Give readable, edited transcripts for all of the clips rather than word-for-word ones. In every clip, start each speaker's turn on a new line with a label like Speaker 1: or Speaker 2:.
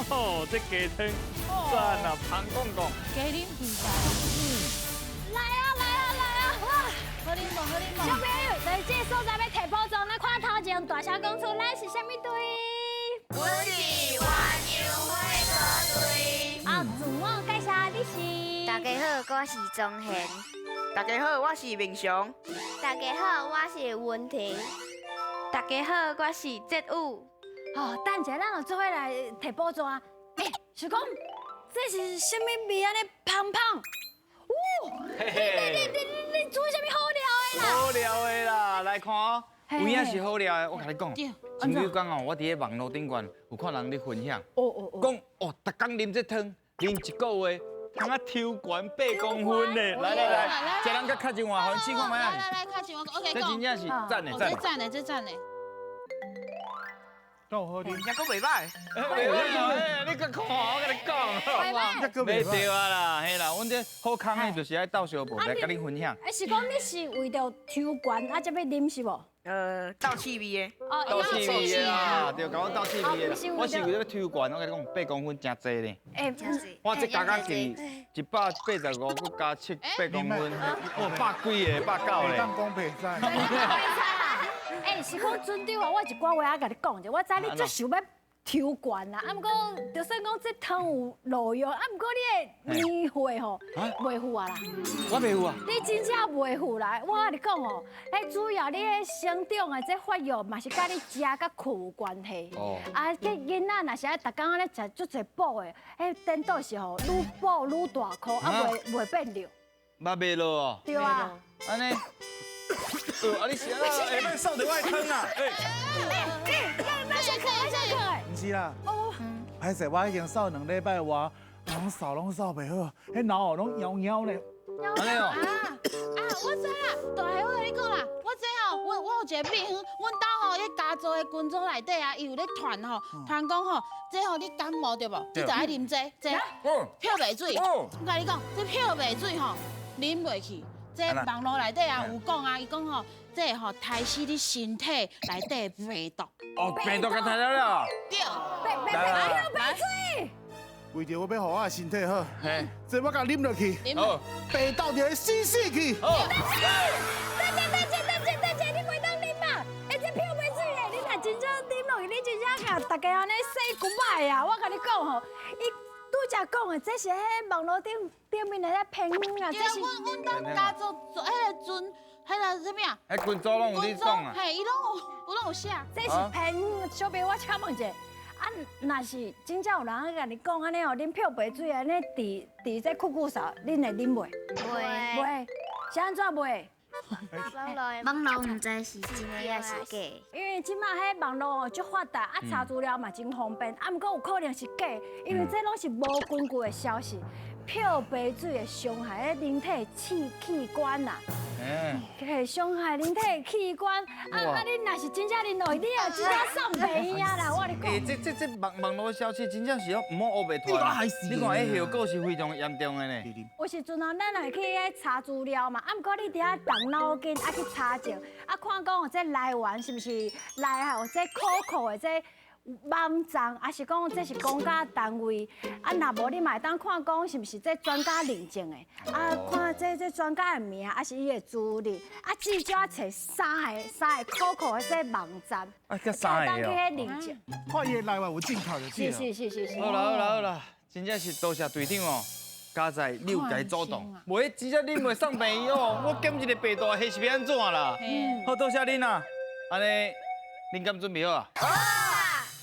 Speaker 1: 吼，這雞湯讚啊，芳講講。
Speaker 2: 雞啉肥仔。
Speaker 3: 來啊來啊來啊！哇，
Speaker 2: 好啉無？好啉無？
Speaker 3: 小朋友，來這個所在欲提寶藏，咱看頭前大聲講出，咱是啥物隊？
Speaker 4: 阮是鴛鴦火鍋隊。
Speaker 3: 啊，自我介紹，你是？
Speaker 4: 大家好，我是莊賢。
Speaker 5: 大家好，我是明祥。
Speaker 4: 大家好，我是文婷。大家好，我是哲宇。
Speaker 3: 哦，等一下，咱就做伙來提寶藏啊！欸，是講這是啥物味按呢芳芳？哦，你煮啥物好料的啦？
Speaker 1: 好料的啦，來看哦，有影是好料的。我共你講，前幾工哦，我佇咧網路頂懸有看人咧分享，講哦，逐工啉這湯，啉一個月，通啊抽懸8公分呢。來來來，一人佮較一碗，予恁試看覓啊。
Speaker 2: 來來來，較一碗，OK。
Speaker 1: 這真正是讚的讚。
Speaker 2: 這讚的，這讚的。
Speaker 6: 夠好啉，
Speaker 5: 也閣袂䆀。
Speaker 1: 袂䆀，你閣看，我共你講。袂對啊啦，嘿啦，阮這好康的就是愛鬥相報來共恁分享。
Speaker 3: 欸，是講你是為著抽懸啊，才欲啉是無？
Speaker 5: 鬥趣味的。
Speaker 3: 哦，
Speaker 1: 鬥趣味的啦，對，共我鬥趣味的。我是為著欲抽懸，我共你講，八公分誠濟呢。
Speaker 3: 欸，
Speaker 1: 我這加加起185，閣加七八公分，哦，百幾个，190咧。
Speaker 6: 當講白菜。
Speaker 3: 欸，是講船長啊，我一寡話愛共你講者，我知你足想欲抽懸啦，啊，毋過就算講這湯有路用，啊，毋過你的年歲吼袂赴啊啦。
Speaker 1: 我袂赴啊。
Speaker 3: 你真正袂赴啦，我共你講哦，彼主要你彼生長的這發育嘛是佮你食佮睏有關係。哦。啊，這囡仔若是愛逐工按呢食足濟補的，彼顛倒是吼愈補愈大箍，啊袂變老。
Speaker 1: 嘛袂老哦。
Speaker 3: 對啊。
Speaker 1: 按呢。啊，你是按怎？會欲掃著我的湯啊！欸，
Speaker 3: 欸，小可愛，小可愛。
Speaker 6: 毋是啦，歹勢，我已經掃2禮拜外，攏掃攏掃袂好，彼腦哦攏搖搖咧。
Speaker 1: 按呢哦。
Speaker 2: 啊啊，我知啦，大俠，我共你講啦，我這吼，我有一個秘方，阮兜吼，彼家族的群組內底啊，伊有咧傳吼，傳講吼，這吼你感冒對無？你就愛啉這這漂白水。我共你講，這漂白水吼，啉落去。這網路內底啊有講啊，伊講吼，這吼殺死你身體內底病毒。
Speaker 1: 哦，病毒共殺了了。
Speaker 2: 對。
Speaker 3: 白白白水。
Speaker 6: 為著我欲予我的身體好，這我共啉落去，病毒就會死死去。
Speaker 3: 等下，等下，等下，等下，你袂當啉啊！欸，這漂白水咧，你若真正啉落去，你真正共大家按呢 say goodbye 啊！我共你講吼，伊拄才講的，這是彼網路頂頂面的彼偏方啊，這是。
Speaker 2: 阮阮兜家族做彼个陣，彼个啥物啊？
Speaker 1: 彼群組攏有咧講啊。
Speaker 2: 嘿，伊攏有，攏有寫。
Speaker 3: 這是偏方，小朋友，我請問一下，啊，若是真正有人共你講按呢哦，啉漂白水按呢治治這咳咳嗽，恁會啉袂？
Speaker 4: 袂。
Speaker 3: 袂，是按怎袂？
Speaker 4: 網路毋知是真的抑是假。
Speaker 3: 因為這馬彼網路哦足發達，啊查資料嘛真方便，啊毋過有可能是假，因為這攏是無根據的消息。漂白水會傷害人體器官啦，會傷害人體器官。啊啊！你若是真正啉落去，你也真正送病院啦！我共你講。
Speaker 1: 欸，這網路消息真正是哦，毋好烏白傳。你看，彼後果是非常嚴重的呢。
Speaker 3: 有時陣啊，咱會去彼查資料嘛，啊，毋過你佇遐動腦筋啊去查證，啊看講這來源是毋是來予這可靠的這網站，抑是講這是公家單位，啊，若無你嘛會當看講是毋是這專家認證的，啊，看這專家的名，抑是伊的資歷，啊，至少愛揣三個可靠的這網站，
Speaker 1: 啊，閣三個哦，
Speaker 3: 當去彼認證。
Speaker 6: 看伊的來源有正確就
Speaker 3: 是是是是是。
Speaker 1: 好啦好啦好啦，真正是多謝隊長哦，佳哉你有共主動，無彼真正你袂送病院哦，我減一個白大蝦是欲按怎啦？好，多謝恁啊，按呢，恁敢準備好啊？好。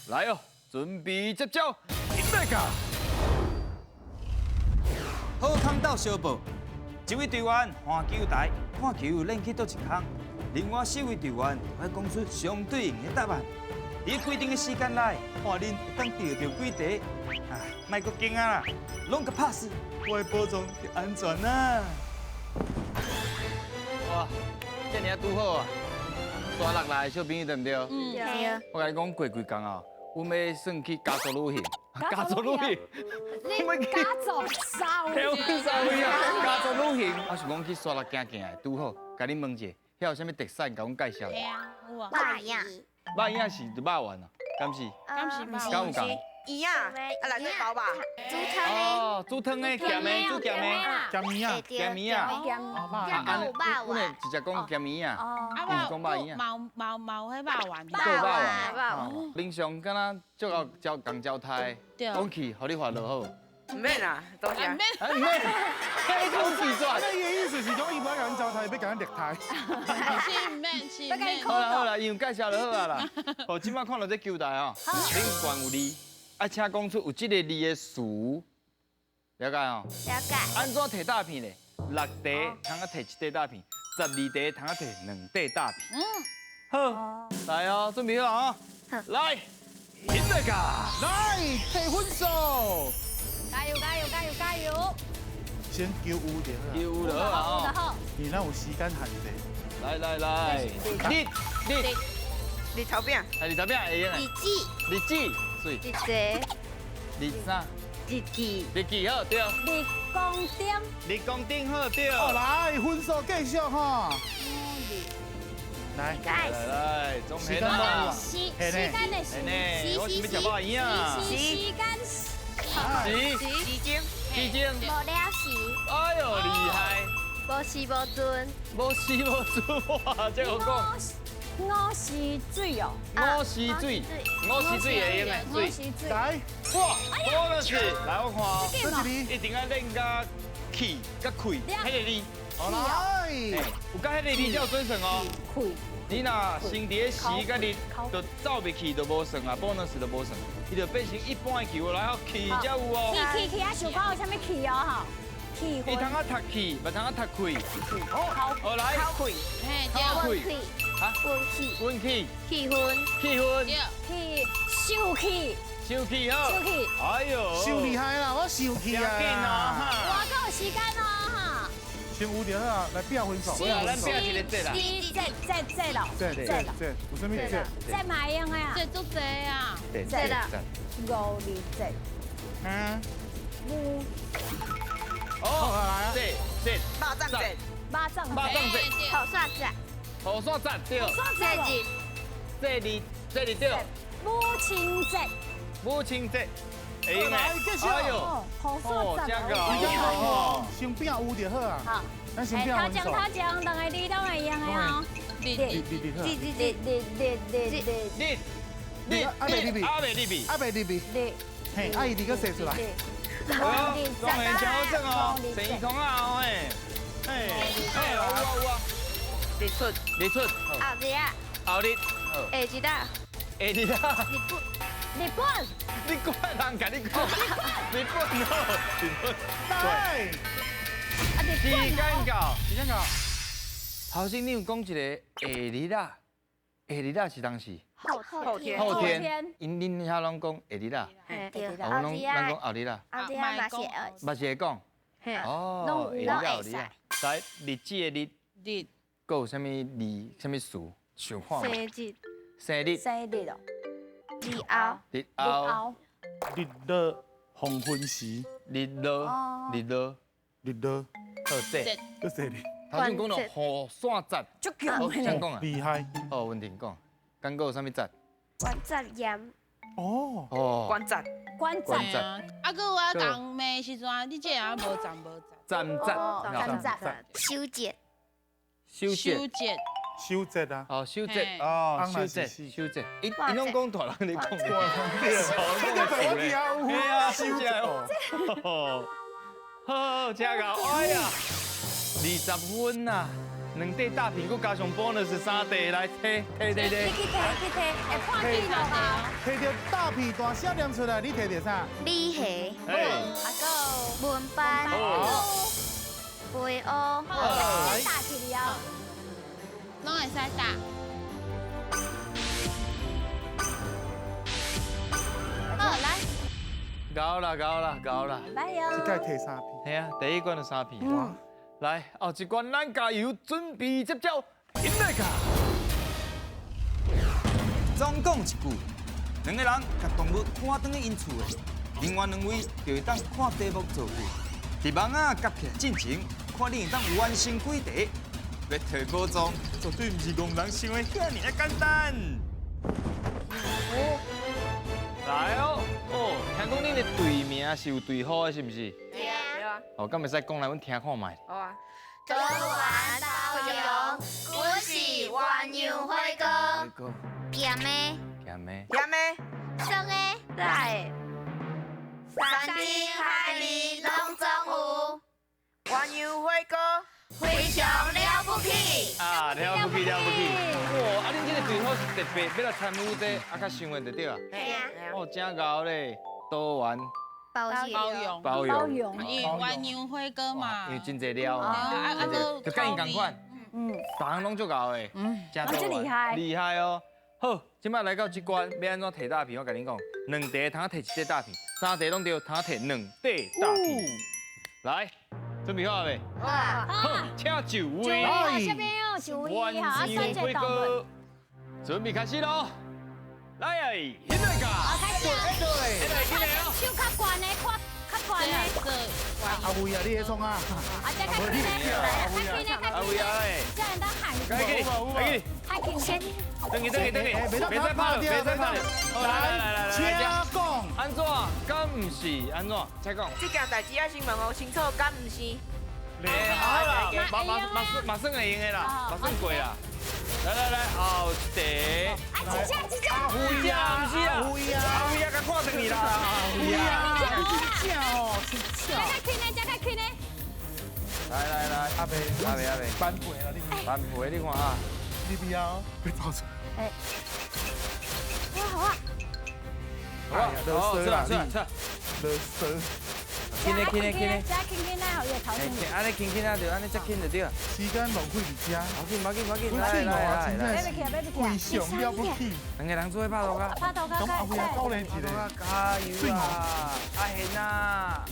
Speaker 1: 來哦，準備接招，來噶！好康鬥相報，一位隊員換球台，看球練去佗一空，另外四位隊員愛講出相對應的答案。佇規定的時間內，看恁會當得著幾題。啊，莫閣驚啊啦，攏共拍死，我的寶藏就安全啦。哇，這爾拄好啊！沙鹿來的小朋友對毋對？
Speaker 2: 嗯，
Speaker 4: 對。
Speaker 1: 我共你講過幾工啊。阮欲算去家族旅行，家族旅行，
Speaker 3: 你家族三
Speaker 1: 位，三位啊，家族旅行，我是講去沙鹿行行的，拄好，共恁問一下，遐有啥物特產，共阮介紹。
Speaker 2: 嘿啊，有啊。
Speaker 4: 肉圓。
Speaker 1: 肉圓是肉圓啊，敢是？
Speaker 2: 敢是？
Speaker 1: 敢有仝？
Speaker 5: 圆啊，啊内底包肉。
Speaker 4: 煮汤的。
Speaker 1: 哦，煮汤的，咸的，煮咸的。
Speaker 6: 咸鱼啊，
Speaker 1: 咸鱼啊。
Speaker 4: 啊，有肉丸。
Speaker 1: 直接讲咸鱼啊。
Speaker 2: 啊，
Speaker 1: 毋是讲肉圆啊。
Speaker 2: 毛毛毛迄肉丸。
Speaker 1: 肉丸。平常敢若足够交共交代，讲去，予你罚落好。
Speaker 5: 毋免啦，多谢。
Speaker 2: 毋免。
Speaker 1: 毋免。讲拒绝。
Speaker 6: 那伊的意思是讲，伊无爱共阮交代，欲共阮掠刣。
Speaker 2: 是毋免，是毋免。
Speaker 1: 好啦好啦，伊有介绍就好啊啦。好，这摆看到这球台哦，顶悬有字，啊，请讲出有这个字的词，了解哦？
Speaker 4: 了解。
Speaker 1: 按怎提大片咧？6块通啊提1块大片，12块通啊提2块大片。嗯。好，来哦，准备好啊！来，现在噶，
Speaker 6: 来提分数。
Speaker 3: 加油加油加油加油！
Speaker 6: 先求有就好。
Speaker 1: 求有就好啊！
Speaker 6: 你那有时间限制。
Speaker 1: 来来来，日日
Speaker 5: 日头饼，
Speaker 1: 啊日头饼会用的。
Speaker 4: 日子，
Speaker 1: 日子，水。
Speaker 4: 日子，
Speaker 1: 日啥？
Speaker 4: 日记，
Speaker 1: 日记好对。
Speaker 3: 日光灯，
Speaker 1: 日光灯好对。
Speaker 6: 哦，来分数继续哈。来
Speaker 1: 来来，总时间
Speaker 3: 时时间的时，
Speaker 1: 我是欲食肉圆啊。
Speaker 3: 时间
Speaker 1: 时
Speaker 5: 时间，
Speaker 1: 时间。
Speaker 4: 无了时。
Speaker 1: 哎呦，厉害！
Speaker 4: 无时无阵。
Speaker 1: 无时无阵，哇，这好讲。
Speaker 3: 五时水哦。
Speaker 1: 五时水，五时水会用的水。
Speaker 6: 来，
Speaker 1: 哇，我就是，来我看哦，一定爱练甲气、甲气，彼个字。
Speaker 6: 好来，
Speaker 1: 有甲彼个字才有准算哦。
Speaker 3: 气。
Speaker 1: 你若先伫咧时甲日，就走入去就无算啊，bonus 就无算，伊就变成一般的球来哦，气才有哦。
Speaker 3: 气气气啊！想看有啥物气哦吼。气。
Speaker 1: 伊通啊读气，嘛通啊读气。好，好来。
Speaker 5: 口气。
Speaker 1: 口气。
Speaker 4: 哈。运气。
Speaker 1: 运气。
Speaker 4: 气氛。
Speaker 1: 气氛。
Speaker 3: 气。受气。
Speaker 1: 受气好。
Speaker 3: 受气。
Speaker 1: 哎呦。
Speaker 6: 伤厉害啦，我受气啊。
Speaker 1: 真紧啊！
Speaker 3: 我够有时间哦哈。
Speaker 6: 先有就好啊，来拼分数。
Speaker 1: 咱拼一个节啦。
Speaker 3: 节节节咯。
Speaker 6: 节节节，有啥物节？
Speaker 3: 节嘛会用的啊。
Speaker 2: 节足济啊。
Speaker 3: 节啦。五日节。
Speaker 6: 嗯。
Speaker 3: 五。
Speaker 1: 哦，来啊。节节。
Speaker 5: 肉粽节。
Speaker 3: 肉粽。
Speaker 1: 肉粽节。
Speaker 4: 雨伞节。
Speaker 1: 雨伞节对。
Speaker 4: 节日。
Speaker 1: 节日节日对。
Speaker 3: 母亲节。
Speaker 1: 母亲节。
Speaker 6: 来，继续。
Speaker 1: 哎呦，
Speaker 3: 雨伞节。
Speaker 6: 哦，先拼有就好啊。
Speaker 3: 好。
Speaker 6: 咱先拼分数。
Speaker 3: 头前头前两个字拢会用的哦。
Speaker 1: 日日
Speaker 6: 日
Speaker 3: 日日日日日
Speaker 1: 日日。
Speaker 6: 阿未入去，
Speaker 1: 阿未入去，
Speaker 6: 阿未入去。
Speaker 3: 日。
Speaker 6: 嘿，阿姨你阁写出来。
Speaker 1: 好，当然真好耍哦，生意通啊哦，嘿，嘿，嘿，有啊有啊。
Speaker 5: 日出，
Speaker 1: 日出。
Speaker 4: 后日啊。
Speaker 1: 后日。
Speaker 4: 下日啊。
Speaker 1: 下日啊。
Speaker 4: 日本。
Speaker 3: 日本。
Speaker 1: 你怪人共你讲。日本好，日本。
Speaker 6: 对。
Speaker 1: 时间到，
Speaker 6: 时间到。
Speaker 1: 头先你有讲一个下日啊，下日啊是当时。
Speaker 4: 后天。
Speaker 1: 后天。𪜶恁遐拢讲下日啊。
Speaker 4: 对。
Speaker 1: 我拢咱讲后日啊。
Speaker 4: 后日啊嘛是会。
Speaker 1: 嘛是会讲。哦，下日啊后日啊。来，日子的日。
Speaker 2: 日。
Speaker 1: 阁有啥物字？啥物词？想看。
Speaker 4: 生日。
Speaker 1: 生日。
Speaker 3: 生日哦。
Speaker 4: 日后。
Speaker 1: 日后。
Speaker 6: 日落黄昏时。
Speaker 1: 日落。日落。
Speaker 6: 日落。
Speaker 1: 好，这。
Speaker 6: 阁生日。
Speaker 1: 头先讲到雨伞节。
Speaker 3: 足强
Speaker 1: 的。请讲啊。
Speaker 6: 厉害。
Speaker 1: 好，文婷讲。刚阁有啥物节？
Speaker 4: 关节炎。
Speaker 6: 哦。
Speaker 1: 哦。
Speaker 5: 关节。
Speaker 3: 关节。
Speaker 2: 啊，阁有我人骂时阵，你这人无站无
Speaker 1: 站。站
Speaker 3: 站站。
Speaker 4: 修节。
Speaker 1: 修节。
Speaker 2: 修节。
Speaker 6: 修节啊！
Speaker 1: 哦，修节哦，修节，修节。伊伊拢讲大人咧讲。
Speaker 6: 大人对，这个我听有。
Speaker 1: 对啊，修节哦。好，真𠢕，哎呀，20分啊，两块大片，阁加上 bonus 3块，来提提提提。
Speaker 3: 你去提去提，会看见了吗？
Speaker 6: 提著大片大声念出来，你提著啥？
Speaker 4: 米虾。
Speaker 1: 哎。
Speaker 4: 啊，阁文班。肥乌。
Speaker 3: 好，打起了。
Speaker 2: 拢会使打。好，来。
Speaker 1: 够啦，够啦，够啦。
Speaker 3: 来哟。
Speaker 6: 这届提3片。
Speaker 1: 嘿啊，第一关就3片。来，后一关咱加油，准备接招，起来噶。总讲一句，两个人共动物赶转去𪜶厝的，另外两位就会当看题目造句。伫网仔夹起来进前，看你会当完成几题。欲提宝藏，绝对毋是戆人想的遐尔仔简单。来哦！哦，聽講恁的隊名是有隊號的，是毋是？
Speaker 4: 對啊。
Speaker 1: 哦，敢會使講來阮聽看覓？
Speaker 5: 好啊。
Speaker 4: 多元包容，阮是鴛鴦火鍋。鹹的。
Speaker 1: 鹹的。
Speaker 5: 鹹的。
Speaker 4: 酸的。辣的。山珍海味攏總有。
Speaker 5: 鴛鴦火鍋。
Speaker 4: 非常了不起。
Speaker 1: 啊，了不起，了不起！哇，啊，恁這個隊號是特別欲來參與這個，啊，較幸運就對啊。
Speaker 4: 嘿啊。
Speaker 1: 哦，真𠢕咧，多元。
Speaker 4: 包容，
Speaker 1: 包容，
Speaker 2: 因為鴛鴦火鍋嘛，
Speaker 1: 因為真濟料嘛，就佮𪜶仝款，嗯，逐項攏足𠢕的，嗯，真厲
Speaker 3: 害，
Speaker 1: 厲害哦。好，這擺來到這關，欲按怎提大片？我共恁講，兩塊通提一塊大片，三塊攏對，通提兩塊大片。來，準備好未？
Speaker 4: 好。
Speaker 1: 好，請就位。
Speaker 3: 來，小朋友就位哈，
Speaker 1: 鴛鴦火鍋，準備開始囉。來，現在個，
Speaker 3: 開始，手較懸的，看較懸的。
Speaker 6: 阿偉啊，你彼創啊？
Speaker 3: 啊，這較輕的，較輕的，較輕的。這樣當喊。
Speaker 1: 來，來，
Speaker 3: 較輕先。
Speaker 1: 等去，等去，等去，別再拍了，別再拍了。來來來來，請
Speaker 6: 講。
Speaker 1: 按怎？敢毋是？按怎？請講。
Speaker 5: 這件代誌愛先問予清楚，敢毋是？
Speaker 1: 好啦，嘛嘛嘛算嘛算會用的啦，嘛算過啦。來來來，後一題。
Speaker 3: 啊，這隻這隻。
Speaker 1: 阿輝啊，毋是啊，阿輝啊，阿輝啊，共看轉去啦。阿輝啊，
Speaker 6: 真正哦，真
Speaker 3: 正。這較輕的，這較輕的。
Speaker 1: 來來來，阿伯，阿伯阿伯，
Speaker 6: 翻倍啦你。
Speaker 1: 翻倍你看啊，
Speaker 6: 你不要，別走出。
Speaker 3: 哎。哇，好啊。
Speaker 1: 好啊，好，吃啦吃啦吃。
Speaker 6: 垃圾。
Speaker 1: 輕的輕的輕的，
Speaker 3: 這輕輕的，予伊頭先。
Speaker 1: 按呢輕輕啊，就按呢遮輕就對。
Speaker 6: 時間浪費佇遮。
Speaker 1: 無緊無緊無緊，來來來來。
Speaker 3: 別去，別去。
Speaker 6: 非常了不起。
Speaker 1: 兩個人做伙拍賭啊。
Speaker 3: 拍賭啊！
Speaker 6: 咁阿輝啊，教練一個。
Speaker 1: 加油啊！阿賢啊，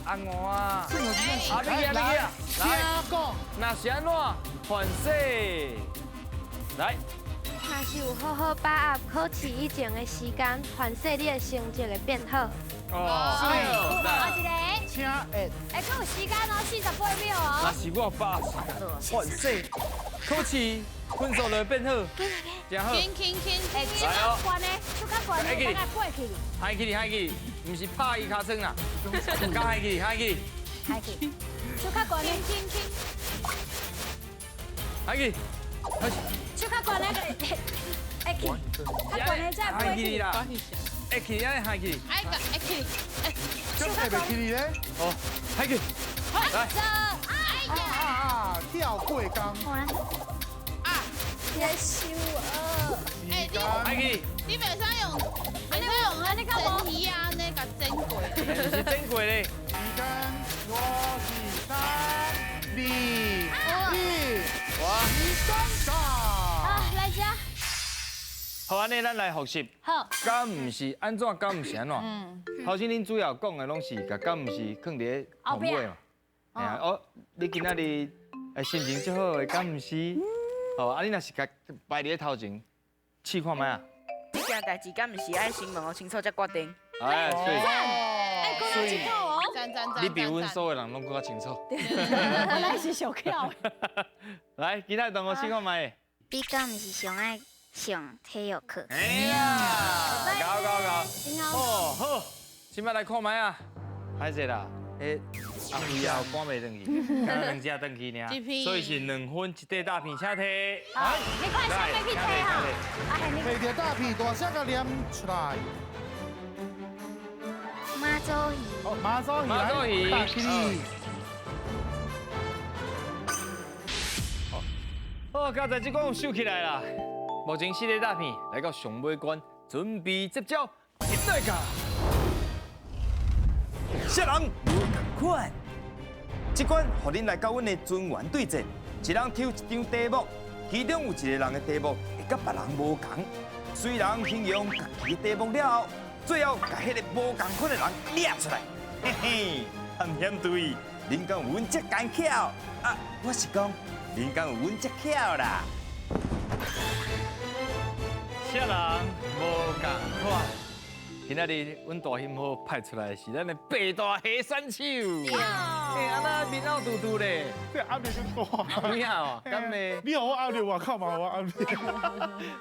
Speaker 1: 阿吳啊。阿你去啊，你去啊。
Speaker 6: 來，請講。
Speaker 1: 若是按怎？反勢。來。
Speaker 4: 若是有好好把握考試以前的時間，凡勢你的成績會變好。
Speaker 1: 哦，
Speaker 3: 是。後一個。
Speaker 6: 請按。
Speaker 3: 哎，閣有時間哦，48秒哦。
Speaker 1: 若是我把握時間，凡勢考試分數就會變好。真好。
Speaker 2: 輕輕輕，
Speaker 3: 哎，手較懸的，手較懸的，等下過去。
Speaker 1: 嗨起嗨起，毋是拍伊尻川啦，較嗨起嗨起。
Speaker 3: 嗨起，手較懸的，
Speaker 2: 輕輕。
Speaker 1: 嗨起，
Speaker 3: 手較懸的，会起，較懸的才会过去
Speaker 1: 啦。会起，按呢嗨起。
Speaker 2: 哎个，会起，哎，
Speaker 6: 手较袂起咧。
Speaker 1: 哦，嗨起。来。
Speaker 3: 哎呀！
Speaker 6: 啊，跳过江。
Speaker 2: 啊，
Speaker 3: 别收哦。
Speaker 2: 哎，你，
Speaker 1: 嗨起。
Speaker 2: 你袂使用，袂使用安呢蒸鱼啊，按呢共蒸过。
Speaker 1: 毋是蒸过咧。
Speaker 6: 时间五四三二一，
Speaker 1: 哇！
Speaker 6: 三
Speaker 3: 啊，來遮。
Speaker 1: 好，按呢咱來複習。
Speaker 3: 好。
Speaker 1: 敢毋是按怎？敢毋是按怎？嗯。頭先恁主要講的攏是共敢毋是囥佇咧頭尾嘛。嘿啊，哦，你今仔日心情足好的，敢毋是？哦，啊，你若是共擺佇咧頭前，試看覓啊？
Speaker 5: 這件代誌敢毋是愛先問予清楚才決定？
Speaker 1: 哎，對。
Speaker 3: 哎，講得清楚哦。
Speaker 2: 讚讚讚。
Speaker 1: 你比阮所有人攏閣較清楚。
Speaker 3: 我乃是上巧的。
Speaker 1: 來，其他同學試看覓。
Speaker 4: 你敢毋是上愛上體育課？
Speaker 1: 哎呀，𠢕𠢕𠢕。哦，好，這擺來看覓啊？歹勢啦，彼阿輝啊，趕袂轉去，敢若兩隻轉去爾，所以是2分一塊大片，請提。
Speaker 3: 好，你看啥欲去提哈？
Speaker 6: 提著大片，大聲共念出來。
Speaker 4: 媽祖魚。
Speaker 6: 哦，媽祖魚，
Speaker 1: 媽祖魚。
Speaker 6: 大片。
Speaker 1: 好，剛才這關收起來啦。目前4個大片來到上尾關，準備接招，一對架。
Speaker 7: 啥人無仝款？這關予恁來佮阮的尊員對戰，一人抽一張題目，其中有一個人的題目會佮別人無仝。雖然形容家己的題目了後，最後共彼个無仝款的人掠出來。嘿嘿，探險隊，恁敢有阮遮奸巧？啊，我是講，恁敢有阮遮巧啦？
Speaker 1: 啥人無仝款？今仔日阮大興號派出來的是咱的八大黑山手。欸，啊那面凹嘟嘟咧，
Speaker 6: 這壓力就大。
Speaker 1: 有影哦，敢袂？
Speaker 6: 你予我壓力，外口嘛予我壓力。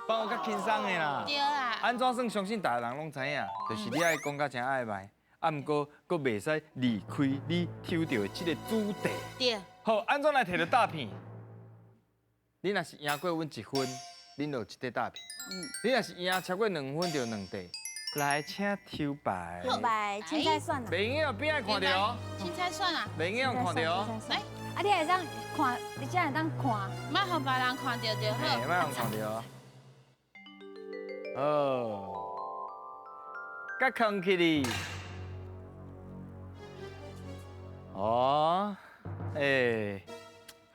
Speaker 1: 放我較輕鬆的啦。
Speaker 2: 對啦。
Speaker 1: 按怎算相信逐个人攏知影，就是你愛講甲誠曖昧，啊，毋過閣袂使離開你抽著的這个主題。
Speaker 2: 對。
Speaker 1: 好，按怎來提著詐騙？你若是贏過阮一分，恁就有一塊詐騙。你若是贏超過兩分，就兩塊。來，請抽牌。
Speaker 3: 牌，凊彩選啦。
Speaker 1: 袂用的邊愛看著哦。
Speaker 2: 凊彩選啊。
Speaker 1: 袂用看著哦。
Speaker 2: 來，
Speaker 3: 啊，你會當看，你才會當看。
Speaker 2: 莫予別人看著就好。
Speaker 1: 嘿，莫予看著哦。哦，佮囥起哩。哦，欸。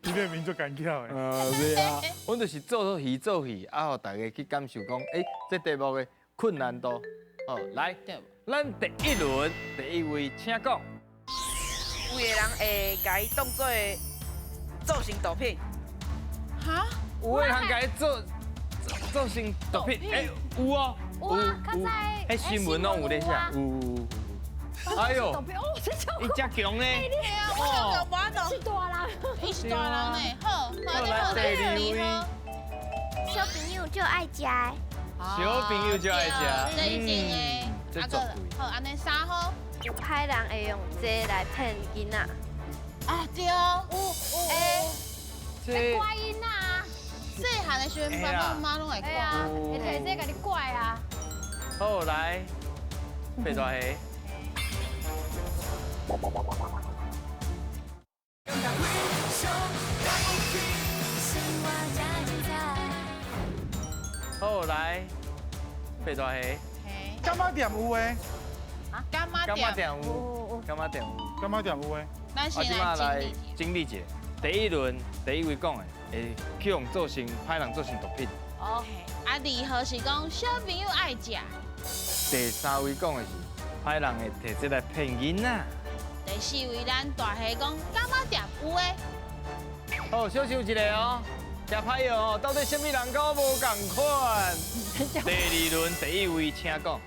Speaker 6: 你這面足奸巧的。
Speaker 1: 是啊，阮就是做戲做戲，啊，予大家去感受講，欸，這題目的困難度。好，來，咱第一輪第一位，請講。
Speaker 5: 有的人會共伊當做做成毒品。
Speaker 2: 哈？
Speaker 1: 有的人共伊做成毒品？欸，有哦。
Speaker 3: 有啊，較早。
Speaker 1: 彼新聞攏有咧寫。有有有。哎呦，伊遮強呢？
Speaker 2: 哦，
Speaker 3: 是大人，
Speaker 2: 伊是大人呢。好，
Speaker 1: 好，來第二位。
Speaker 4: 小朋友就愛食的。
Speaker 1: 小朋友就愛食，
Speaker 2: 這一定的。
Speaker 1: 這絕對。
Speaker 2: 好，按呢三號。
Speaker 8: 有歹人會用這來騙囡仔。
Speaker 2: 啊，對哦，有有。
Speaker 3: 這拐囡仔。
Speaker 2: 細漢的時陣，爸爸媽媽攏會拐。
Speaker 3: 會提這共你拐啊。
Speaker 1: 好，來，白大蝦。好，來，白大蝦。
Speaker 6: 柑仔店有的。
Speaker 2: 柑仔店
Speaker 1: 有，柑仔店有，
Speaker 6: 柑仔店有的。
Speaker 2: 咱先來
Speaker 1: 整理一下。第一輪第一位講的，會去予做成歹人做成毒品。
Speaker 2: 哦。啊，二號是講小朋友愛食。
Speaker 1: 第三位講的是歹人會提這來騙囡仔。
Speaker 2: 第四位咱大蝦講柑仔店有的。
Speaker 1: 好，小想一下哦，誠歹哦，到底啥物人佮我無仝款？第二輪第一位，請講。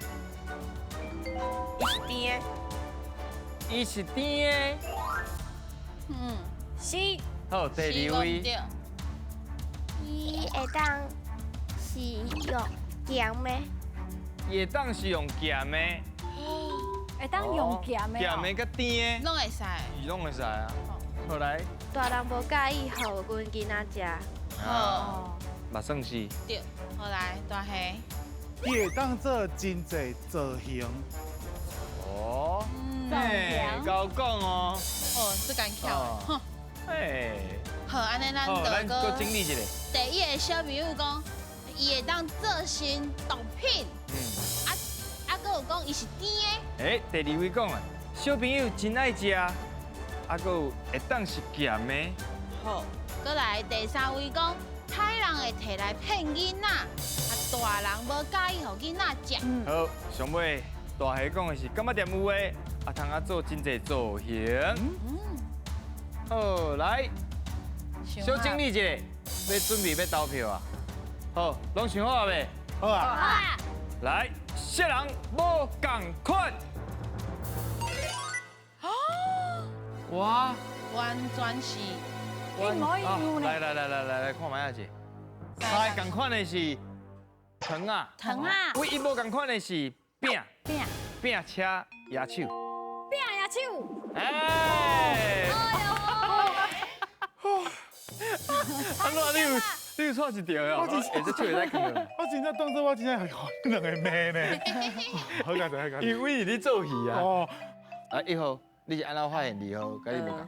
Speaker 5: 伊是甜的。
Speaker 1: 伊是甜的。
Speaker 2: 嗯，
Speaker 3: 是。
Speaker 1: 好，第二位。
Speaker 4: 伊會當是用鹹的。
Speaker 1: 伊會當是用鹹的。
Speaker 3: 會當用鹹的。
Speaker 1: 鹹的佮甜的。
Speaker 2: 攏會使。
Speaker 1: 伊攏會使啊。好來。
Speaker 8: 大人無佮意，予阮囡仔食。
Speaker 2: 哦。
Speaker 1: 嘛算是。
Speaker 2: 對，好來，大蝦。
Speaker 6: 伊會當做真濟造型。
Speaker 1: 哦。欸，𠢕講哦。
Speaker 2: 哦，這艱巧。哼。
Speaker 1: 欸。
Speaker 2: 好，按呢咱
Speaker 1: 就閣整理一下。
Speaker 2: 第一个小朋友講，伊會當做成毒品。嗯。啊啊，閣有講伊是甜的。
Speaker 1: 欸，第二位講啊，小朋友真愛食，啊，閣有會當是鹹的。
Speaker 2: 好，閣來第三位講，歹人會提來騙囡仔，啊，大人無佮意予囡仔食。
Speaker 1: 好，上尾大蝦講的是柑仔店有的，啊，通啊做真濟造型。嗯。好，來，小整理一下，欲準備欲投票啊。好，攏想好啊未？
Speaker 6: 好啊。
Speaker 1: 來，啥人無仝款？哇！
Speaker 2: 完全是
Speaker 3: 一模一樣呢。
Speaker 1: 來來來來來來，看覓仔者。三个仝款的是糖仔。
Speaker 3: 糖仔。
Speaker 1: 唯一無仝款的是餅。
Speaker 3: 餅。
Speaker 1: 餅車野手。
Speaker 3: 餅野手。
Speaker 1: 哎。安怎你有錯一條哦？欸，這手會使囥。
Speaker 6: 我真正當作我真正係兩个罵呢。好佳哉，好佳哉。
Speaker 1: 因為你做戲啊。哦。啊，一號，你是按怎發現二號佮你無仝？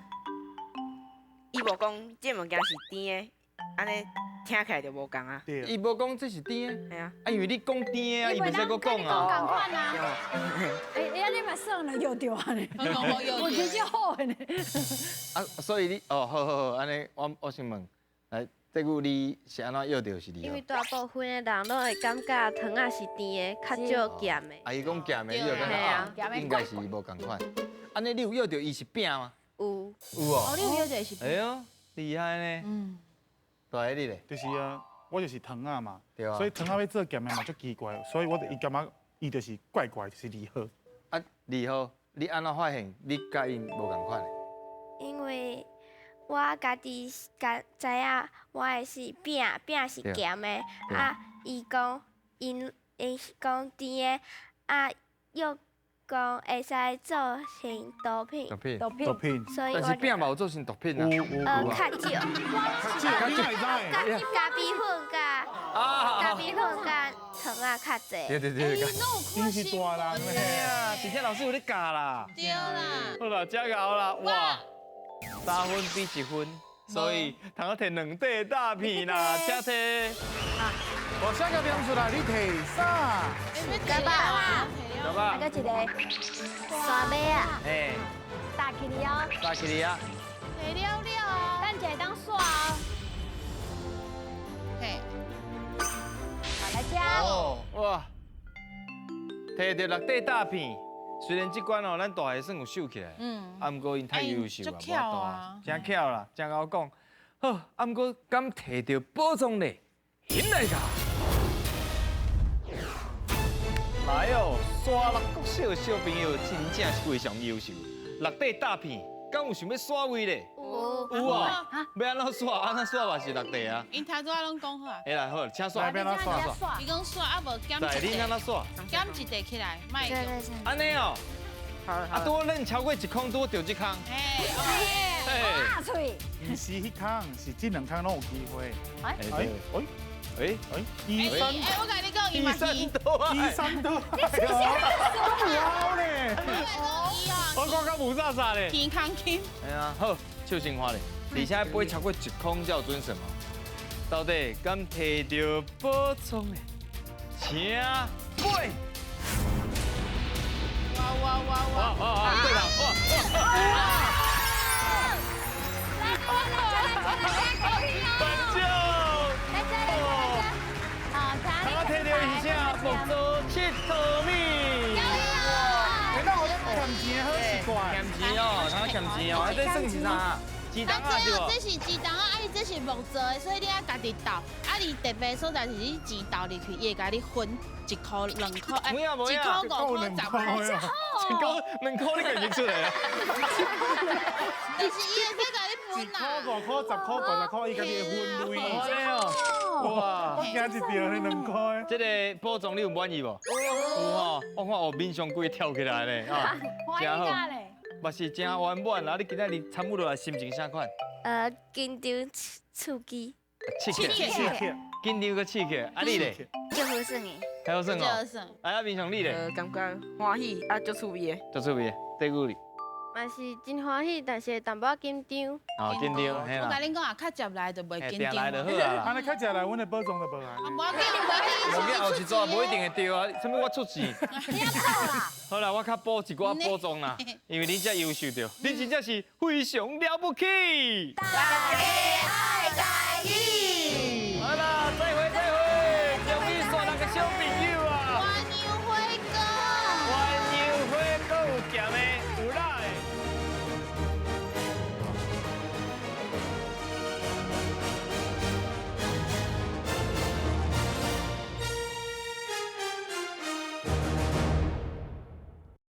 Speaker 5: 伊無講這物件是甜的，按呢聽起來就無仝啊。
Speaker 1: 伊無講這是甜的。
Speaker 5: 係啊。
Speaker 1: 啊，因為你講甜的啊，伊袂使閣講啊。
Speaker 3: 講仝款啊。欸，欸，你嘛算了，又對啊呢。我其實好的呢。
Speaker 1: 啊，所以你哦，好好好，按呢，我先問，來，這久你是按怎約著是？
Speaker 8: 因為大部分的人攏會感覺糖仔是甜的，較少鹹的。
Speaker 1: 啊，伊講鹹的，你就感覺應該是無仝款。按呢，你有約著伊是餅嗎？
Speaker 8: 有。
Speaker 1: 有哦。
Speaker 2: 哦，你有約著是餅。
Speaker 1: 哎喲，厲害呢。嗯。大蝦你咧？
Speaker 6: 就是啊，我就是糖仔嘛，
Speaker 1: 對啊。
Speaker 6: 所以糖仔欲做鹹的嘛，足奇怪，所以我就伊感覺伊就是怪怪，就是二號。
Speaker 1: 啊，二號，你按怎發現你佮伊無仝款的？
Speaker 8: 我家己家知影，我的是餅，餅是鹹的，啊，伊講𪜶𪜶講甜的，啊，又講會使做成毒品，
Speaker 7: 毒品，
Speaker 3: 毒品，
Speaker 6: 毒品，
Speaker 8: 所以
Speaker 7: 但是餅嘛有做成毒品啊，
Speaker 8: 較少，
Speaker 6: 較少，
Speaker 8: 咖啡粉佮咖啡粉佮糖仔較濟。
Speaker 7: 對對對，
Speaker 6: 你是大人咧，
Speaker 7: 啊，而且老師有咧教啦，
Speaker 2: 對啦，
Speaker 7: 好啦，遮𠢕啦，哇，3分比1分，所以通好提2塊大片啦，請提。
Speaker 6: 我寫個念出來，你提啥？
Speaker 4: 爸爸，
Speaker 7: 爸爸，
Speaker 3: 啊，閣一個
Speaker 4: 沙尾啊，
Speaker 7: 哎，
Speaker 3: 打起嚟哦，
Speaker 7: 打起嚟啊，
Speaker 2: 提了了哦，
Speaker 3: 等一下當刷哦。
Speaker 2: 嘿，
Speaker 3: 好來吃。
Speaker 7: 哇，提著6塊大片，雖然這關哦，咱大學算有收起來，啊，毋過𪜶太優秀啊，無真巧啦，真𠢕講。好，啊，毋過敢提著寶藏咧，翕來㗎。來哦，沙鹿國小的小朋友真正是非常優秀。6塊大片，敢有想欲刷位咧？
Speaker 4: 有。
Speaker 7: 有啊。欲按怎刷？按怎刷嘛是6塊啊。
Speaker 2: 𪜶頭拄仔攏講好啊。
Speaker 7: 哎來好，請刷。
Speaker 6: 來，欲按怎刷？
Speaker 2: 伊講刷啊，無減一塊。
Speaker 7: 你按怎刷？
Speaker 2: 減一塊起來，莫。
Speaker 7: 按呢哦。啊，拄好恁超過一空，拄好著這空。
Speaker 2: 哎，
Speaker 3: 大喙。
Speaker 6: 毋是彼空，是這兩空攏有機會。
Speaker 3: 哎
Speaker 6: 哎
Speaker 7: 哎
Speaker 6: 哎，醫生，
Speaker 2: 哎，我共你講，伊嘛
Speaker 7: 醫生都
Speaker 6: 醫生都，你是啥咧？
Speaker 7: 我講較霧煞煞咧。
Speaker 2: 天空金。
Speaker 7: 哎呀，好，手先看咧，而且飛超過1空才有準算哦。到底敢提著寶藏的？請飛！
Speaker 2: 哇哇哇哇！
Speaker 7: 哇哇對啦，哇哇！
Speaker 3: 來來來來來
Speaker 7: 班長，
Speaker 3: 來來來來，好，
Speaker 7: 我提著是啥？木造七桃米。
Speaker 6: 哎，那我咧欠錢好奇怪。
Speaker 7: 欠錢哦，他欠錢哦，這算是啥？雞蛋啊，對無？
Speaker 2: 這是雞蛋啊，啊伊這是木做的，所以你愛家己鬥。啊，你特別所在是你錢投入去，伊會共你分1箍、2箍，哎，1箍、5箍、10箍。
Speaker 7: 1箍、2箍，你家己出來啊？
Speaker 2: 但是伊會使共你分
Speaker 6: 1箍、5箍、10箍、20箍，伊家己會分類。
Speaker 7: 哇！
Speaker 6: 我驚一著呢2箍的。
Speaker 7: 這個寶藏你有滿意無？有吼，我看哦面上規跳起來咧，啊，
Speaker 3: 歡喜甲咧。
Speaker 7: 嘛是真圓滿啊！你今仔日參與落來，心情啥款？
Speaker 8: 緊張刺激。
Speaker 7: 刺激。
Speaker 6: 刺激。
Speaker 7: 緊張閣刺激，啊你咧？
Speaker 4: 足好耍的。
Speaker 7: 還好耍哦。哎啊，面上你咧？
Speaker 5: 感覺歡喜啊，足趣味的。
Speaker 7: 足趣味的，對句哩。
Speaker 8: 嘛是真歡喜，但是會淡薄仔緊張。
Speaker 7: 哦，緊張，嘿啦。
Speaker 2: 我共恁講啊，較接來就袂緊張。
Speaker 7: 來就好啊。
Speaker 6: 按呢較接來，阮的寶藏就無來。
Speaker 2: 無要緊，無要緊，
Speaker 7: 無緊，後一組無一定會著啊。啥物我出錢？好啦，我較補一寡寶藏啦，因為恁遮優秀著，恁真正是非常了不起。
Speaker 4: 大家愛家己。